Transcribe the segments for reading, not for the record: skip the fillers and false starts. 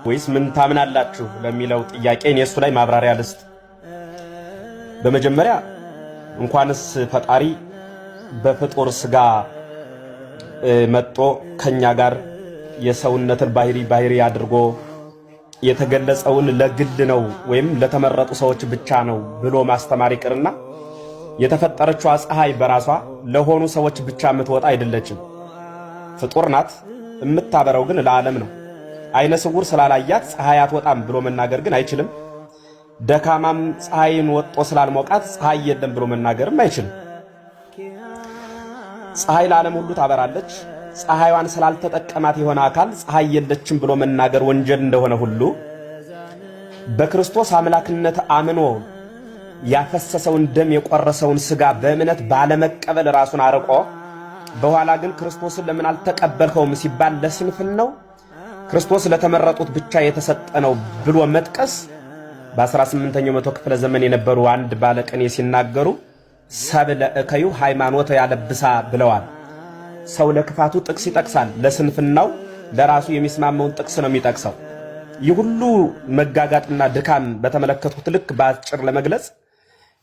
ወይስ ምን ታምናላችሁ ለሚለው ጥያቄ እኔ እሱ ላይ ማብራሪያ ልስጥ። በመጀመሪያ እንኳንስ ፈጣሪ በፍጡር ስጋ መጥቶ ከኛ ጋር የሰውነትን ባህሪ ባህሪ አድርጎ የተገለጸውን ለግል ነው ወይም ለተመረጡ ሰዎች ብቻ ነው ብሎ ማስተማር ይቅርና የተፈጠረችዋ ፀሐይ በራሷ ለሆኑ ሰዎች ብቻ የምትወጣ አይደለችም። ፍጡር ናት። የምታበረው ግን ለዓለም ነው። አይነ ስውር ስላላያት ፀሐይ አትወጣም ብሎ መናገር ግን አይችልም። ደካማም ፀሐይን ወጦ ስላልሞቃት ፀሐይ የለም ብሎ መናገርም አይችልም። ፀሐይ ለዓለም ሁሉ ታበራለች። ፀሐይዋን ስላልተጠቀማት የሆነ አካል ፀሐይ የለችም ብሎ መናገር ወንጀል እንደሆነ ሁሉ በክርስቶስ አምላክነት አምኖ ያፈሰሰውን ደም የቆረሰውን ስጋ በእምነት ባለመቀበል ራሱን አርቆ በኋላ ግን ክርስቶስን ለምን አልተቀበልከውም ሲባል ለስንፍናው ክርስቶስ ለተመረጡት ብቻ የተሰጠ ነው ብሎ መጥቀስ በ18ኛው መቶ ክፍለ ዘመን የነበሩ አንድ ባለቅኔ ሲናገሩ ሰብ ለእከዩ ሃይማኖተ ያለብሳ ብለዋል። ሰው ለክፋቱ ጥቅስ ይጠቅሳል፣ ለስንፍናው ለራሱ የሚስማማውን ጥቅስ ነው የሚጠቅሰው። ይህ ሁሉ መጋጋጥና ድካም በተመለከቱት ልክ በአጭር ለመግለጽ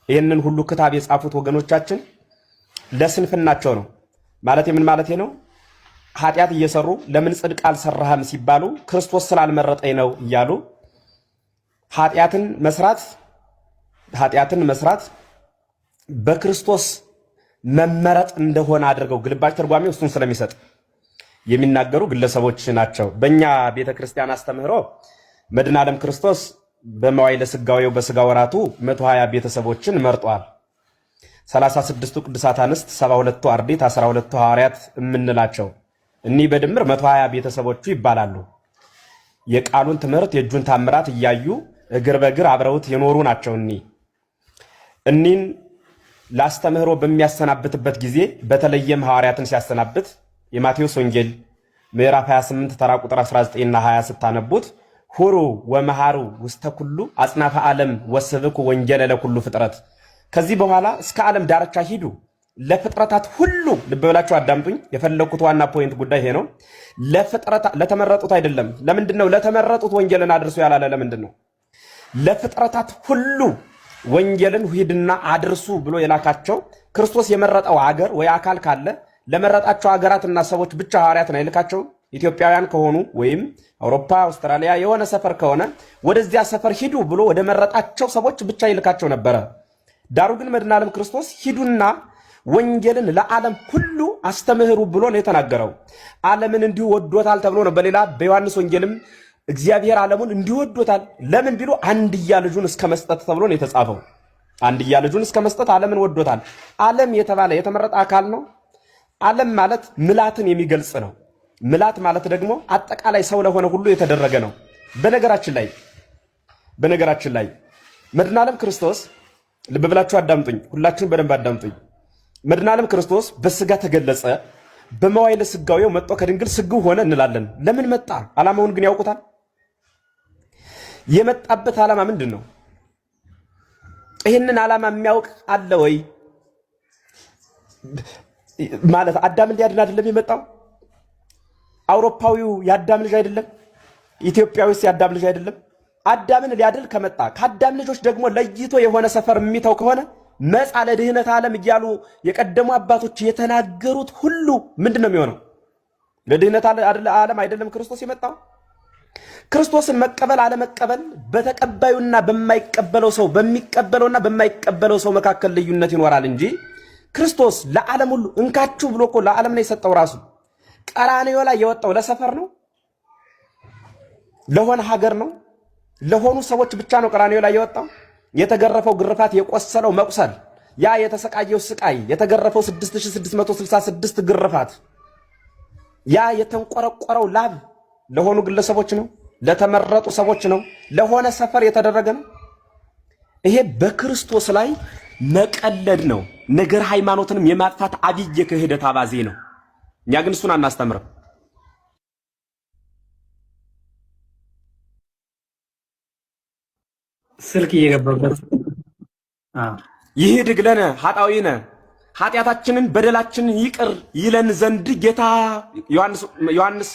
ይህንን ሁሉ ክታብ የጻፉት ወገኖቻችን ለስንፍናቸው ነው። ማለት ምን ማለት ነው? ኃጢአት እየሰሩ ለምን ጽድቅ አልሰራህም ሲባሉ ክርስቶስ ስላልመረጠኝ ነው እያሉ ኃጢአትን መስራት ኃጢአትን መስራት በክርስቶስ መመረጥ እንደሆነ አድርገው ግልባጭ ተርጓሚ እሱን ስለሚሰጥ የሚናገሩ ግለሰቦች ናቸው። በእኛ ቤተ ክርስቲያን አስተምህሮ መድኃኔ ዓለም ክርስቶስ በመዋዕለ ሥጋዌው በሥጋ ወራቱ 120 ቤተሰቦችን መርጧል። 36ቱ ቅዱሳት አንስት፣ 72ቱ አርድእት፣ 12ቱ ሐዋርያት የምንላቸው እኒህ በድምር 120 ቤተሰቦቹ ይባላሉ። የቃሉን ትምህርት የእጁን ታምራት እያዩ እግር በእግር አብረውት የኖሩ ናቸው። እኒህን ላስተምህሮ በሚያሰናብትበት ጊዜ በተለየም ሐዋርያትን ሲያሰናብት የማቴዎስ ወንጌል ምዕራፍ 28 ተራ ቁጥር 19 እና 20 ስታነቡት ሁሩ ወመሃሩ ውስተ ኩሉ አጽናፈ ዓለም ወስብኩ ወንጌለ ለኩሉ ፍጥረት፣ ከዚህ በኋላ እስከ ዓለም ዳርቻ ሂዱ ለፍጥረታት ሁሉ። ልብ ብላችሁ አዳምጡኝ። የፈለግኩት ዋና point ጉዳይ ይሄ ነው። ለፍጥረታ ለተመረጡት አይደለም። ለምንድን ነው ለተመረጡት ወንጌልን አድርሱ ያላለ? ለምንድን ነው ለፍጥረታት ሁሉ ወንጌልን ሂድና አድርሱ ብሎ የላካቸው? ክርስቶስ የመረጠው አገር ወይ አካል ካለ ለመረጣቸው ሀገራትና ሰዎች ብቻ ሐዋርያትን አይልካቸውም? ኢትዮጵያውያን ከሆኑ ወይም አውሮፓ፣ አውስትራሊያ የሆነ ሰፈር ከሆነ ወደዚያ ሰፈር ሂዱ ብሎ ወደ መረጣቸው ሰዎች ብቻ ይልካቸው ነበረ። ዳሩ ግን መድኃኔ ዓለም ክርስቶስ ሂዱና ወንጌልን ለዓለም ሁሉ አስተምህሩ ብሎ ነው የተናገረው። ዓለምን እንዲሁ ወዶታል ተብሎ ነው። በሌላ በዮሐንስ ወንጌልም እግዚአብሔር ዓለሙን እንዲሁ ወዶታል፣ ለምን ቢሉ አንድያ ልጁን እስከ መስጠት ተብሎ ነው የተጻፈው። አንድያ ልጁን እስከ መስጠት ዓለምን ወዶታል። ዓለም የተባለ የተመረጠ አካል ነው። ዓለም ማለት ምላትን የሚገልጽ ነው። ምላት ማለት ደግሞ አጠቃላይ ሰው ለሆነ ሁሉ የተደረገ ነው። በነገራችን ላይ መድኃኔ ዓለም ክርስቶስ፣ ልብ ብላችሁ አዳምጡኝ፣ ሁላችሁም በደንብ አዳምጡኝ። መድኃኔ ዓለም ክርስቶስ በስጋ ተገለጸ። በመዋዕለ ሥጋዌው መጥቶ ከድንግል ስግው ሆነ እንላለን። ለምን መጣ? ዓላማውን ግን ያውቁታል? የመጣበት ዓላማ ምንድን ነው? ይህንን ዓላማ የሚያውቅ አለ ወይ? ማለት አዳምን ሊያድን አይደለም የመጣው? አውሮፓዊው የአዳም ልጅ አይደለም? ኢትዮጵያዊስ የአዳም ልጅ አይደለም? አዳምን ሊያድን ከመጣ ከአዳም ልጆች ደግሞ ለይቶ የሆነ ሰፈር የሚተው ከሆነ መጽአ ለድህነት ዓለም እያሉ የቀደሙ አባቶች የተናገሩት ሁሉ ምንድን ነው የሚሆነው? ለድህነት ዓለም አይደለም ክርስቶስ የመጣው? ክርስቶስን መቀበል አለመቀበል በተቀባዩና በማይቀበለው ሰው፣ በሚቀበለውና በማይቀበለው ሰው መካከል ልዩነት ይኖራል እንጂ ክርስቶስ ለዓለም ሁሉ እንካችሁ ብሎ እኮ ለዓለም ነው የሰጠው። ራሱ ቀራንዮ ላይ የወጣው ለሰፈር ነው፣ ለሆነ ሀገር ነው፣ ለሆኑ ሰዎች ብቻ ነው ቀራንዮ ላይ የወጣው? የተገረፈው ግርፋት፣ የቆሰለው መቁሰል፣ ያ የተሰቃየው ስቃይ፣ የተገረፈው 6666 ግርፋት፣ ያ የተንቆረቆረው ላብ ለሆኑ ግለሰቦች ነው፣ ለተመረጡ ሰዎች ነው፣ ለሆነ ሰፈር የተደረገ ነው። ይሄ በክርስቶስ ላይ መቀለድ ነው። ነገር ሃይማኖትንም የማጥፋት አብይ የክህደት አባዜ ነው። እኛ ግን እሱን አናስተምርም። ስልክ እየገባበት። ይኅድግ ለነ ኃጣውኢነ፣ ኃጢአታችንን በደላችንን ይቅር ይለን ዘንድ ጌታ ዮሐንስ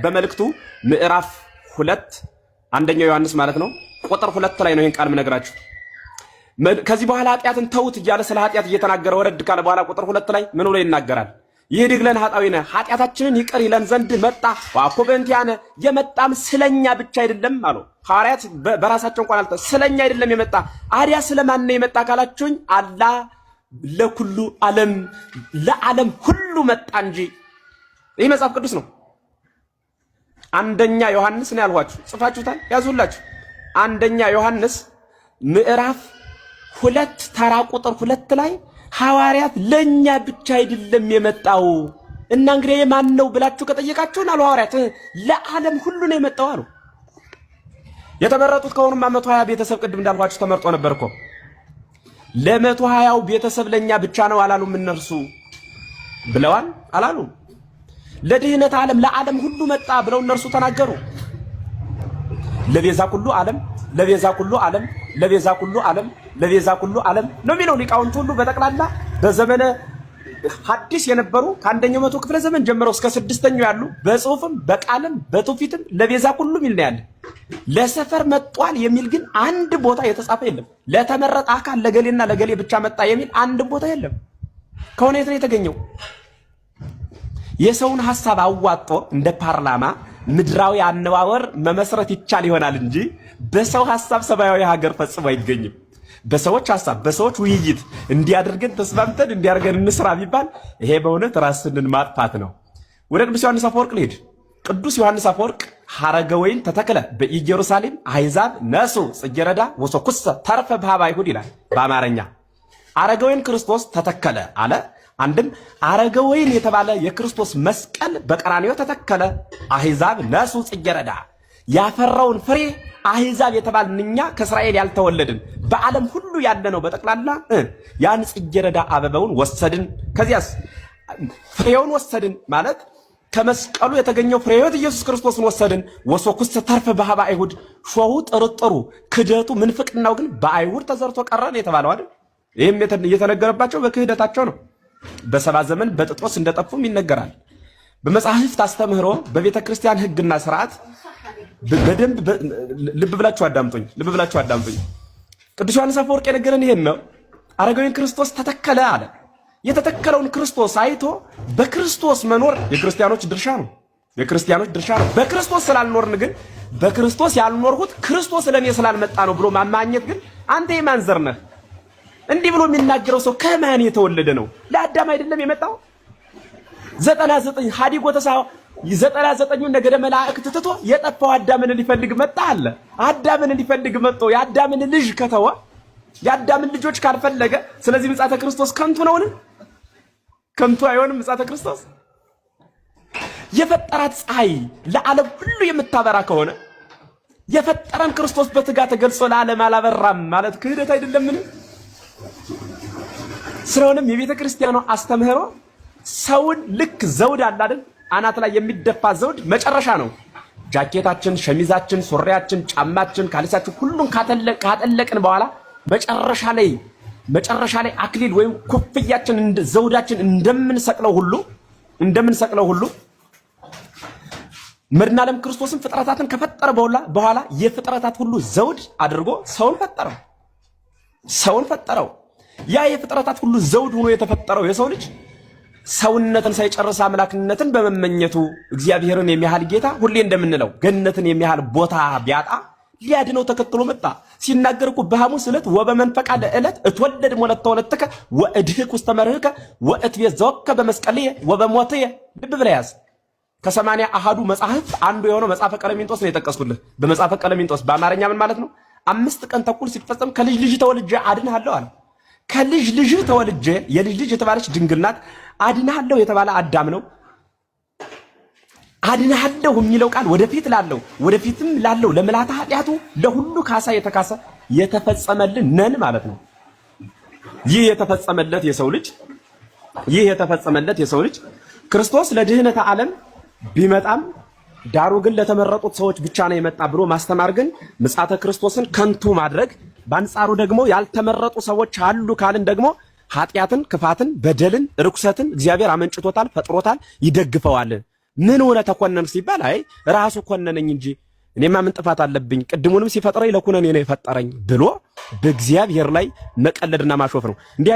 በመልእክቱ ምዕራፍ 2፣ አንደኛው ዮሐንስ ማለት ነው፣ ቁጥር 2 ላይ ነው ይህን ቃል የምነግራችሁ። ከዚህ በኋላ ኃጢአትን ተውት እያለ ስለ ኃጢአት እየተናገረ ወረድ ካለ በኋላ ቁጥር 2 ላይ ምን ብሎ ይናገራል? ይኅድግ ለነ ኃጣውኢነ፣ ኃጢአታችንን ይቅር ይለን ዘንድ መጣ። ወአኮ በእንቲአነ፣ የመጣም ስለኛ ብቻ አይደለም አሉ ሐዋርያት። በራሳቸው እንኳን አልተ ስለኛ አይደለም የመጣ። አዲያ ስለማን ነው የመጣ ካላችሁኝ፣ አላ ለኩሉ ዓለም፣ ለዓለም ሁሉ መጣ እንጂ። ይህ መጽሐፍ ቅዱስ ነው። አንደኛ ዮሐንስ ነው ያልኋችሁ፣ ጽፋችሁታል፣ ያዙላችሁ። አንደኛ ዮሐንስ ምዕራፍ 2 ተራ ቁጥር 2 ላይ ሐዋርያት ለኛ ብቻ አይደለም የመጣው፣ እና እንግዲህ የማን ነው ብላችሁ ከጠየቃችሁን አሉ ሐዋርያት፣ ለዓለም ሁሉ ነው የመጣው አሉ። የተመረጡት ከሆኑማ 120 ቤተሰብ ቅድም እንዳልኳችሁ ተመርጦ ነበር እኮ። ለ120ው ቤተሰብ ለኛ ብቻ ነው አላሉም እነርሱ? ብለዋል አላሉም? ለድህነት ዓለም፣ ለዓለም ሁሉ መጣ ብለው እነርሱ ተናገሩ። ለቤዛ ኩሉ ዓለም፣ ለቤዛ ኩሉ ዓለም፣ ለቤዛ ኩሉ ዓለም፣ ለቤዛ ኩሉ ዓለም ነው የሚለው። ሊቃውንት ሁሉ በጠቅላላ በዘመነ ሐዲስ የነበሩ ከአንደኛው መቶ ክፍለ ዘመን ጀምረው እስከ ስድስተኛው ያሉ በጽሁፍም በቃልም በትውፊትም ለቤዛ ኩሉ የሚል ነው ያለ። ለሰፈር መጧል የሚል ግን አንድ ቦታ የተጻፈ የለም። ለተመረጠ አካል ለገሌና ለገሌ ብቻ መጣ የሚል አንድ ቦታ የለም። ከሆነ የት ነው የተገኘው? የሰውን ሐሳብ አዋጦ እንደ ፓርላማ ምድራዊ አነዋወር መመስረት ይቻል ይሆናል እንጂ በሰው ሐሳብ ሰማያዊ ሀገር ፈጽሞ አይገኝም። በሰዎች ሐሳብ፣ በሰዎች ውይይት እንዲያደርገን ተስማምተን እንዲያደርገን እንስራ ቢባል ይሄ በእውነት ራስንን ማጥፋት ነው። ወደ ቅዱስ ዮሐንስ አፈወርቅ ልሄድ። ቅዱስ ዮሐንስ አፈወርቅ ሐረገ ወይን ተተክለ በኢየሩሳሌም አሕዛብ ነሱ ጽጌረዳ ወሶኩሰ ተርፈ በኀበ አይሁድ ይላል በአማርኛ። ሐረገ ወይን ክርስቶስ ተተከለ አለ። አንድም ሐረገ ወይን የተባለ የክርስቶስ መስቀል በቀራንዮ ተተከለ። አሕዛብ ነሱ ጽጌረዳ፣ ያፈራውን ፍሬ አሕዛብ የተባልን እኛ ከእስራኤል ያልተወለድን በዓለም ሁሉ ያለነው በጠቅላላ ያን ጽጌረዳ አበባውን ወሰድን። ከዚያስ ፍሬውን ወሰድን ማለት ከመስቀሉ የተገኘው ፍሬ ሕይወት ኢየሱስ ክርስቶስን ወሰድን። ወሶኩሰ ተርፈ በኀበ አይሁድ፣ ሾሁ፣ ጥርጥሩ፣ ክደቱ፣ ምንፍቅናው ግን በአይሁድ ተዘርቶ ቀረን የተባለው አይደል? ይህም የተነገረባቸው በክህደታቸው ነው። በ70 ዘመን በጥጦስ እንደጠፉም ይነገራል። በመጻሕፍት አስተምህሮ በቤተ ክርስቲያን ሕግና ስርዓት በደንብ ልብ ብላችሁ አዳምጡኝ። ልብ ብላችሁ አዳምጡኝ። ቅዱስ ዮሐንስ አፈወርቅ የነገረን ይሄን ነው። አረጋዊን ክርስቶስ ተተከለ አለ። የተተከለውን ክርስቶስ አይቶ በክርስቶስ መኖር የክርስቲያኖች ድርሻ ነው። የክርስቲያኖች ድርሻ ነው። በክርስቶስ ስላልኖርን ግን በክርስቶስ ያልኖርሁት ክርስቶስ ለእኔ ስላልመጣ ነው ብሎ ማማኘት ግን አንተ የማን ዘር ነህ? እንዲህ ብሎ የሚናገረው ሰው ከማን የተወለደ ነው? ለአዳም አይደለም የመጣው? 99 ሀዲጎ ተሳ 99ኙን ነገደ መላእክት ትቶ የጠፋው አዳምን ሊፈልግ መጣ አለ። አዳምን ሊፈልግ መጥቶ የአዳምን ልጅ ከተወ፣ የአዳምን ልጆች ካልፈለገ፣ ስለዚህ ምጽአተ ክርስቶስ ከንቱ ነውን? ከንቱ አይሆንም ምጽአተ ክርስቶስ? የፈጠራት ፀሐይ ለዓለም ሁሉ የምታበራ ከሆነ የፈጠረን ክርስቶስ በትጋ ተገልጾ ለዓለም አላበራም ማለት ክህደት አይደለምን? ስለሆነም የቤተ ክርስቲያኗ አስተምህሮ ሰውን ልክ ዘውድ አለ አይደል? አናት ላይ የሚደፋ ዘውድ መጨረሻ ነው። ጃኬታችን፣ ሸሚዛችን፣ ሱሪያችን፣ ጫማችን፣ ካልሲያችን ሁሉን ካጠለቅን በኋላ መጨረሻ ላይ አክሊል ወይም ኮፍያችን ዘውዳችን እንደምንሰቅለው ሁሉ መድኃኔዓለም ክርስቶስን ፍጥረታትን ከፈጠረ በኋላ የፍጥረታት ሁሉ ዘውድ አድርጎ ሰውን ፈጠረው። ሰውን ፈጠረው። ያ የፍጥረታት ሁሉ ዘውድ ሆኖ የተፈጠረው የሰው ልጅ ሰውነትን ሳይጨርስ አምላክነትን በመመኘቱ እግዚአብሔርን የሚያህል ጌታ፣ ሁሌ እንደምንለው ገነትን የሚያህል ቦታ ቢያጣ ሊያድነው ተከትሎ መጣ። ሲናገር እኮ በሐሙስ ዕለት ወበመንፈቃ ለዕለት እትወለድ ሞለተ ወለትከ ወእድህክ ውስተ መርህከ ወእትቤዘወከ በመስቀልየ ወበሞትየ። ልብ ብለህ ያዝ። ከሰማንያ አሃዱ መጽሐፍ አንዱ የሆነው መጽሐፈ ቀለሚንጦስ ነው የጠቀስኩልህ። በመጽሐፈ ቀለሚንጦስ በአማርኛ ምን ማለት ነው? 5 ቀን ተኩል ሲፈጸም ከልጅ ልጅ ተወልጄ አድንሃለሁ አለ። ከልጅ ልጅ ተወልጄ፣ የልጅ ልጅ የተባለች ድንግል ናት። አድንሃለሁ የተባለ አዳም ነው። አድንሃለሁ የሚለው ቃል ወደፊት ላለው፣ ወደፊትም ላለው ለምልዓተ ኃጢአቱ ለሁሉ ካሳ የተካሰ የተፈጸመልን ነን ማለት ነው። ይህ የተፈጸመለት የሰው ልጅ ክርስቶስ ለድህነተ ዓለም ቢመጣም ዳሩ ግን ለተመረጡት ሰዎች ብቻ ነው የመጣ ብሎ ማስተማር ግን ምጽአተ ክርስቶስን ከንቱ ማድረግ፣ በአንጻሩ ደግሞ ያልተመረጡ ሰዎች አሉ ካልን ደግሞ ኃጢአትን፣ ክፋትን፣ በደልን፣ ርኩሰትን እግዚአብሔር አመንጭቶታል፣ ፈጥሮታል፣ ይደግፈዋል። ምን ሆነ ተኮነን ሲባል አይ ራሱ ኮነነኝ እንጂ እኔማ ምን ጥፋት አለብኝ? ቅድሙንም ሲፈጥረኝ ለኩነኔ ነው የፈጠረኝ ብሎ በእግዚአብሔር ላይ መቀለድና ማሾፍ ነው። እንዲህ